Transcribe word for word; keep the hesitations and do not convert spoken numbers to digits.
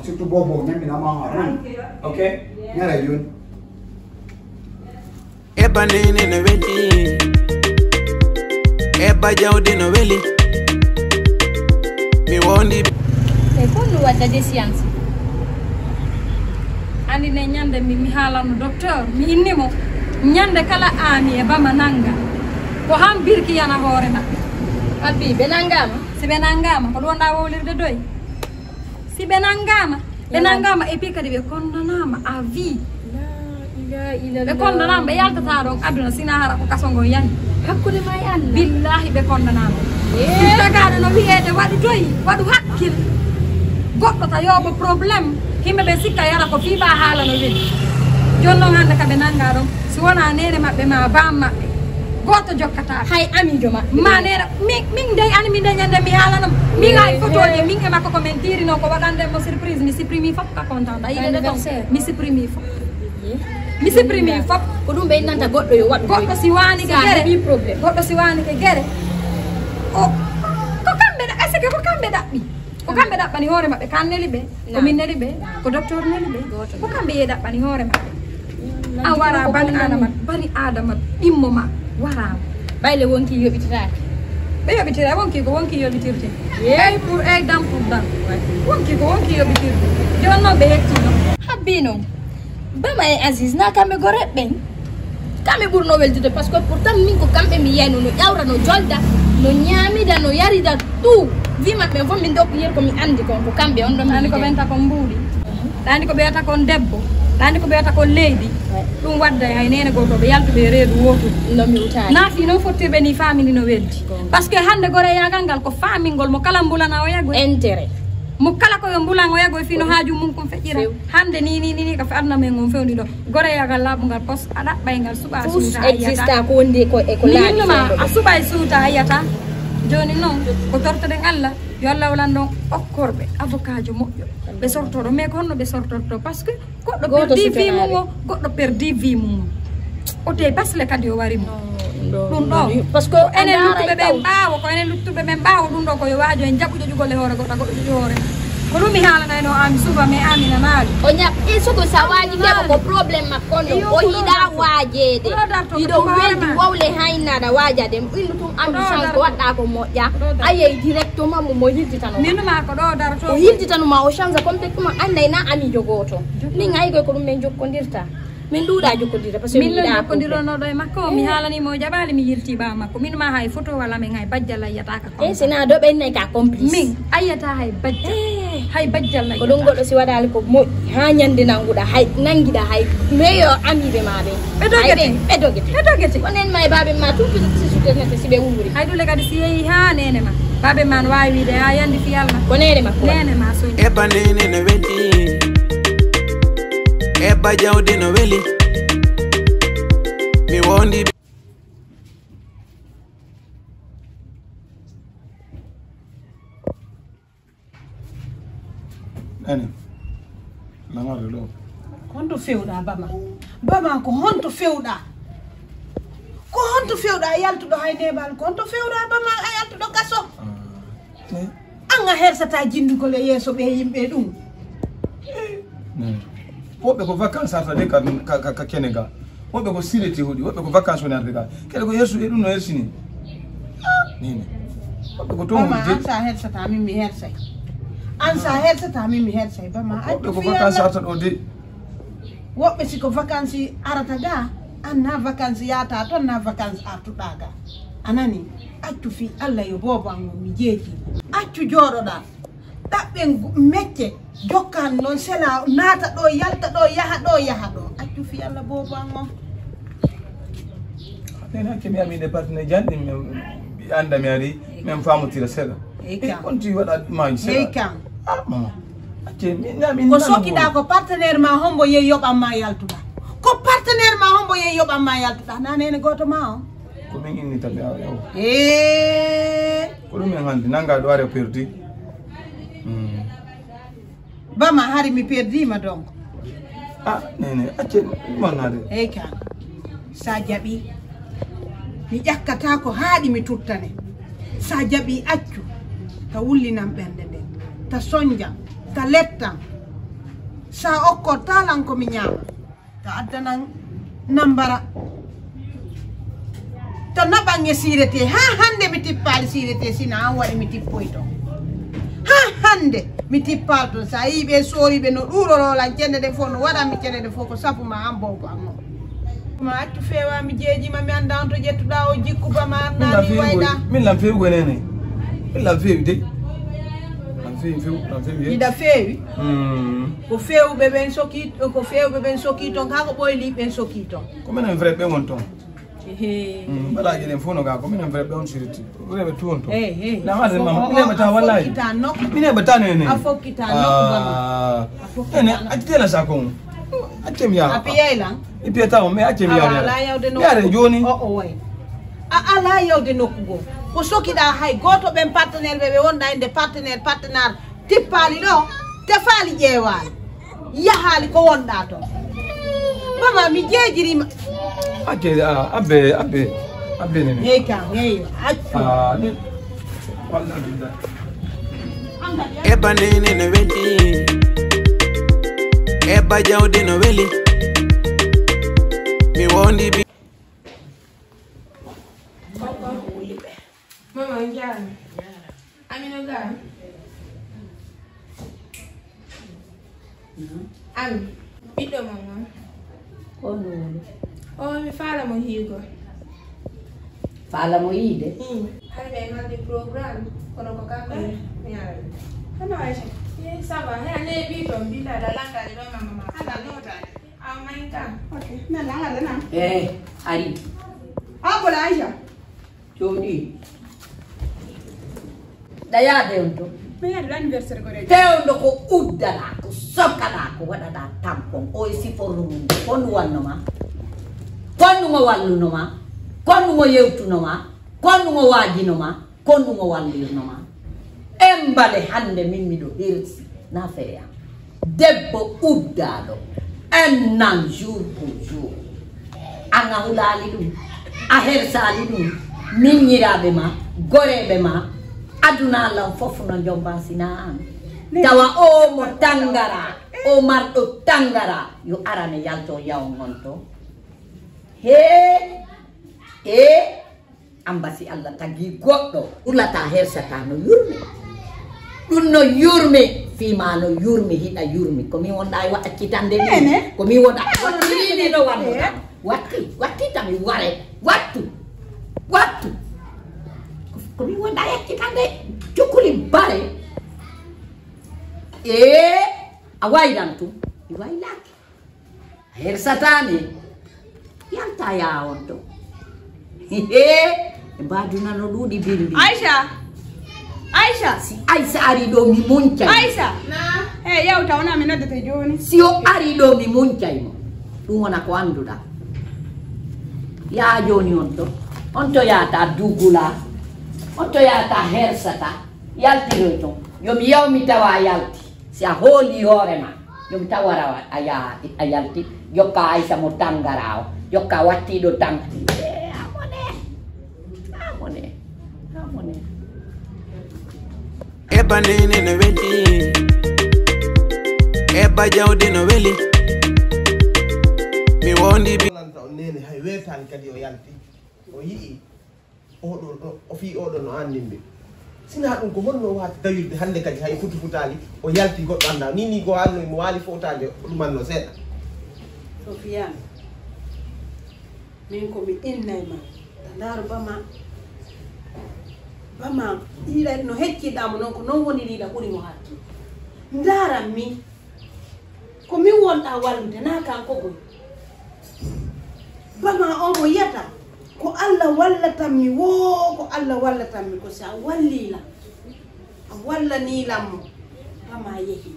Surtout bobo, ñamina ma ran. Ok? Ñara yun. Eba nene no weli. Eba jawdi no weli. Mi wondi. E kon no wadda de science. Andi ne ñande mi, mi haalano docteur, mi inni mo. Ñande kala ami e bama nanga. Ko han birki yana hoore maɓɓe. Abi, ɓe nangama? Si ɓe nangama, ko ɗon ɗa wowlirde doy. Si ɓe nangama, ɓe nangama, et puis kadi ɓe kondanama à vie. Ɓe kondanama, ɓe yaltata ɗon aduna, sina hara ko kaso ngon yani. Hakkude ma e Allah. Billahi, ɓe kondanama. Tagaɗo no wiyede waɗu doyi, waɗu hakkil. Goɗɗo ta yoɓo problème, himɓe ɓe sikka yara ko fiɓa haala no weli. Joni noon hande ka ɓe nanga ɗon, si wona nene maɓɓe ma bam maɓɓe, goto jokkata. Hay amijo maɓɓe. Ma nene, min, min dey ani min dey ñande mi haalano. Min hay fotoje, min e makko ko min tirino ko waɗande mo surprise, mi supprimi fof ka content. A yiɗe de ton, mi supprimi fof. Mi supprimi fof. Ko ɗum ɓe innanta goɗɗo yo waɗu. Goɗɗo si wani ke gere. Goɗɗo si wani ke gere. O, ko kamɓe ɗa, est-ce que ko kamɓe ɗaɓɓi? Ko kamɓe ɗaɓɓani hoore maɓɓe, kan neli ɓe, ko min neli ɓe, ko docteur neli ɓe. Ko kamɓe ye ɗaɓɓani hoore maɓɓe. A wara bani adama, bani adama ɗimmo ma wara. Ɓayle wonki yoɓitiraaki. Ɓe yoɓitira, wonki ko wonki yoɓitirte. Ey pour ey dam pour dam. Wonki ko wonki yoɓitirte. Joni noon ɓe hettino. Habbi noon. Bama e Aziz, na kamɓe goreɓɓen. Kamɓe ɓurno weldude, parce que pourtant min ko kamɓe mi yiyayno, no ƴawra, no jolda, no ñaamida, no yarida, tout. Wi maɓɓe fof min dokki yer ko mi andi kon, ko kamɓe on ɗon mi andi ko yiɗi. Ɓenta kon mbuuɗi. Ɗa andi ko ɓeyata kon debbo. Ɗa andi ko ɓeyata kon leydi. Ɗum wadda hay nene goto ɓe yaltuɓe e reedu wootu. No mi utaani. Naafi noon fottirɓe ni famille no weldi. Parce que hande goreyagal ngal ko famingol mo kala mbulana o yagoy. Intérêt. Mo kala ko yo mbulan o yagoy fino haaju mum kon feƴƴira. Hande ni, ni, ni, ni, ka fe aduna men on fewndi ɗo. Goreyagal laaɓungal pos, a ɗaɓɓay ngal suɓa suuta a yiyata. Exista ko wondi ko e ko laaɓi. A suɓay suuta a yiyata. Joni noon, ko tortoɗen Allah, yo Allah walan ɗon okkorɓe avocat jo moƴƴo. Ɓe sortoro, mais ko honno ɓe sortorto? Parce que goɗɗo perdi vie mum o, goɗɗo perdi vie mum o. O te basle kadi o wari mo. Ɗum ɗo. Parce que ko enen luttuɓe ɓen ɓaawo, ko enen luttuɓe ɓen ɓaawo ɗum ɗo ko yo waajo en jaɓu ƴoƴugol e hoore goɗɗo, goɗɗo ƴoƴu hoore. Ko ɗum mi haalanayno Ami suba, mais Ami nanaali. O ñaɓ, e soko sa waaji keɓa ko problème makko no. O yiɗa waajeede. Iɗo weldi wowle haynaɗa waajade. Indu tun andu chance ko waɗɗa ko moƴƴa. A yehi directement mo, mo hirjitano ma. Min ma ko ɗo daroto. O hirjitano ma o chance complètement annday na amijo gooto. Min ay goy ko ɗum min jokkondirta. Min ɗuuɗa jokkondirde parce que min ɗon jokkondirnoɗo e makko, mi haalani mo o jaɓaali, mi yilti ɓaawo makko. Min ma hay photo wala min hay bajjal a yiyata ka. E sina do ɓen nay ka complice. Min a yiyata hay bajjal. Hay bajjal a yiyata. Ko ɗum goɗɗo si waɗaali ko moƴƴi ha ñande nanguɗa hay nangiɗa hay meilleur ami ɓe ma ɓe. Ɓe dogete. Ɓe dogete. Ɓe dogete. Ko nen ma e baaɓe ma tout petit si sutete si ɓe wuuri. Hay dule kadi si yehi ha nene ma. Baaɓe ma no waawi wiide ha yandi fi Allah. Ko nene ma ko. Nene ma so. Eba nene no weli. Eba jawdi no weli. Mi wondi. Nani? Lamarde ɗo. Honto fewɗa bama? Bama ko honto fewɗa? Ko honto fewɗa a yaltuɗo hay nebal? Ko honto fewɗa bama a yaltuɗo kaso? Ah, eh. An a hersata jindugol e yeeso ɓe yimɓe ɗum. Woɓɓe ko vacances arta de ka, ka, ka, ka kene ga. Woɓɓe ko sirete hoɗi, woɓɓe ko vacances woni arde ga. Kede ko hersu e ɗum no hersini. Ah, nene. Woɓɓe ko toon. Mama, an sa hersata min mi hersay. An sa hersata min mi hersay. Bama, woɓɓe ko vacances arta ɗo de. Woɓɓe si ko vacances arata ga, an na vacances yata toon na vacances artuɗa ga. A nani? Accu fi Allah yo boobo an on mi jeeji. Accu jooɗoɗa. Ɗaɓɓen mecce, jokkan noon sela, naata ɗo, yalta ɗo, yaha ɗo, yaha ɗo. Accu fi Allah boobo an on. Nen hakke mi ami nde partenaire janɗi mi anda mi ari min famotira seeɗa. Ey kam. Konti waɗa maaji seeɗa. Ey kam. Ah, mama. Acce mi na mi. Ko sokkiɗa ko partenaire ma hombo yehi yoɓan ma yaltuɗa. Ko partenaire ma hombo yehi yoɓan ma yaltuɗa. Na nene goto ma on. Ko min inni tabi awa yawa. Eh. Ko ɗum en hannde nannga ɗo are perdi. Hmm. Bama hari mi perdima donc. Ah, nene, acce ɗum annade. Ey kam. Sa jaɓi. Mi ƴakkata ko haaɗi mi tuttane. Sa jaɓi accu. Ta wullinan ɓernde nden. Ta sonjam. Ka lettan. Sa okkorta lan ko mi ñaama. Ka addanan nambara. To naɓan e siirete. Haa hannde mi tippaali siirete, sina an waɗi mi tippoy ton. Haa hannde mi tippaali ton. Sa yii ɓe sooriiɓe no ɗuuroroo lan cende ɗe fof, no waɗan mi cende ɗe fof, ko sabu ma an bowko an on. Ma accu feewa, mi jeejima, mi anndaa on to ƴettuɗaa o jikku ba ma anndaa mi wayɗaa. Min lan feewi goy nene. Min lan feewi dey. Lan feewi, feewi, lan feewi. Hiɗa feewi? Hmm. Ko feewɓe ɓen sokii, ko feewɓe ɓen sokii ton, kaa ko ɓoyliiɓe ɓen sokii ton. Ko minen vrai ɓe won ton. Ehe. Hmm, balaaji ɗen fof no gaa, ko minen vrai ɓe on siriti. Rewe tuwon to. Eh, eh. Na ma mama, mine bata wallahi. Mine bata ne ne. A fokkita nokku bama. Ah. A fokkita nokku. Ene, a tela sa ko. A tem ya. A piyay lan. I piyata mo, mais a tem ya. Ala yawde nokku. Yare joni. O, o, way. A ala yawde nokku go. Ko sokiɗa hay goto ɓen partenaire ɓe, ɓe wonɗa inde partenaire, partenaire. Tippaali ɗo, tefaali ƴeewaali, yahaali ko wonɗaa toon. Mama, mi jeejiriima. Acce, ah, abbe, abbe, abbe nene. Hey ka, hey, accu. Ah, ni. Wallahi billahi. Ebba nene no weli. Ebba jawdi no weli. Mi wondi bi- Mama, on jaaraama. Amino ga. Ami, ɓiɗɗo mon on. Ko on woni? O, mi faala mo hiigo. Faala mo yiide? Hmm. Hari ɓe noddi programme, kono ko kanko mi ara. Kono Aïcha, eh, ça va, he a neeɓi toon, mbiɗa la langaade ɗo mama ma. Ala notaade. Aw, mayin kam. Ok, na langaade na. Eh, ari. Aw, kono Aïcha. Jooɗi. Ɗa yaade on to. Mi yaade anniversaire ko de. Tewndo ko uddana, ko sokana, ko waɗana tampon. O e siforno mum. Kon wanno ma. Kon mo walluno ma. Kon mo yewtuno ma. Kon mo waajino ma. Kon mo wallirno ma. Embale hannde min miɗo hirsi. Na feeya. Debbo uddaaɗo, un an jour pour jour. An a hulaali ɗum, a hersaali ɗum, miññiraaɓe ma, goreeɓe ma, aduna lan fof no njomba sina an. Tawa o mo tangara, o marɗo tangara, yo arane yalto yawon on to. Hee, hee. Amba si Allah tagi goɗɗo, ɓurlata hersata no yurmi. Ɗum no yurmi, fima no yurmi, hiɗa yurmi. Ko min wonɗa e accitande ni. Nene. Ko min wonɗa e wattini no wanno. Eh. Watti, watti tami ware. Wattu, wattu. Ko min wonɗa e accitande cukuli bare. E a waylan tum, mi waylaki. Hersataani. Yalta yaa on to. E mbaaduna no ɗuuɗi bimbi. Aïcha! Aïcha! Si Aïcha ari ɗo mi muncay. Aïcha! Na. He yawta wona mi noddete jooni. Si o ari ɗo mi muncay mo. Ɗum wona ko annduɗa. Yaa jooni on to. On to yaata dugula. On to yaata hersata. Yaltiroy ton. Yo mi yaw mi tawa yalti. Si a hooli hoore ma, ɗum tawara a ya-, a yalti, jokka Aysa mo tangara o, jokka wattiiɗo tang-, eh, amone, amone, amone. Ebba nene no weli, ebba jawdi no weli, mi wondi bi- Nanta on nene hay weetaani kadi o yalti, o yi'i. Oɗo, o, o fii oɗo no anndimmi. Sinaa ɗum, ko honno o waati dawirde hannde kadi hay futu futaali, o yalti goɗɗo anndaa. Ni, ni ko anno mo waali fowtaade, o ɗumanno seeɗa. Sofiane, min ko mi innay ma. Ndaaru bama, bama, ɗiɗa no hecciɗaa mo noon, ko noon woniri ɗa ɓuri mo hakkil. Ndaaran mi. Ko min wonɗaa wallude, naa kanko boy. Bama o mo yiyata, ko Alla wallatan mi woo, ko Alla wallatan mi, ko si a wallii lan, a wallanii lan mo, bama yehi.